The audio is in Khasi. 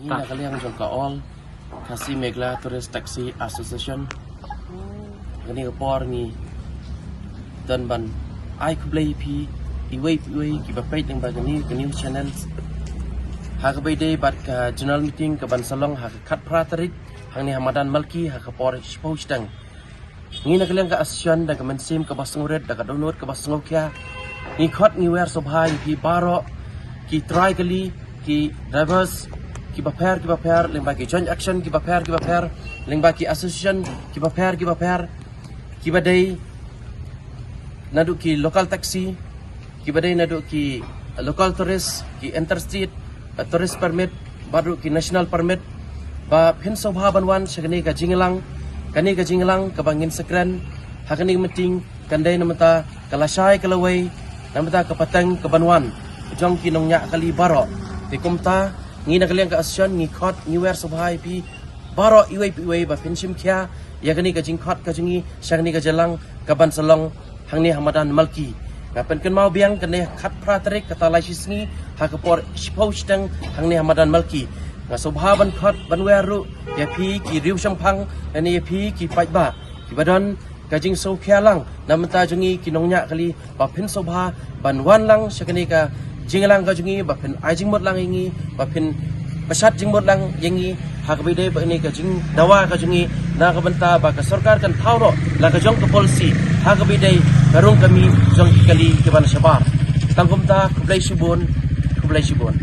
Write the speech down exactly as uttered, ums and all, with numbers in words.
Na ka liang jong ka All Khasi Meghalaya Tourist Taxi Association, kane ka por ngi don ban ai khublei phi iwei pa iwei kiba peit lyngba kane ka news channels. Ha kaba ïadei bad ka general meeting kaban sa long ha ka khatphra tarik hangne ha madan Malki ha ka por shiphew shiteng. Ngi na ka liang ka association da ka mynsiem kaba sngewrit, da ka dohnud kaba sngewkhia, ngi khot ngi wer sngewbha ïa phi baroh ki trai kali, ki drivers kiba pher kiba pher, lyngba ki joint action kiba pher kiba pher, lyngba ki association kiba pher kiba pher, kiba dei naduh ki local taxi, kiba dei naduh ki local tourist, ki interstate, uh, tourist permit, bad ruh ki national permit, ba phin sngewbha ban wan sha kane ka jingïalang, kane ka jingïalang kaba ngin sa kren ha kane ka meeting, kan dei na bynta ka lashai ka lawei, na bynta ka pateng kaban wan jong ki nongñiah kali baroh. Te kumta ngi na ka liang ka association ngi khot ngi wer sngewbha ïa phi baroh iwei pa iwei ba phin shim khia ïa kane ka jingkhot ka jong ngi sha kane ka jingïalang kaban sa long hangne ha madan Malki. Nga pynkynmaw biang, kane khatphra tarik, kata lai shi sngi, ha ka por shiphew shiteng hangne ha madan Malki. Nga sngewbha ban khot ban wer ruh ïa phi ki riew shongphang, lane ïa phi ki paidbah kiba don ka jingsngewkhia lang na bynta jong ngi ki nongñiah kali, ba phin sngewbha ban wan lang sha kane ka jingïalang ka jong ngi, ba phin ai jingmut lang ïa ngi, ba phin pynshad jingmut lang ïa ngi ha kaba ïadei bad kane ka jingdawa ka jong ngi, na ka bynta ba ka sorkar kan thaw noh la ka jong ka policy ha kaba ïadei ka rung ka mih jong ki kali kiban shabar. Tang kumta, khublei shibun, khublei shibun.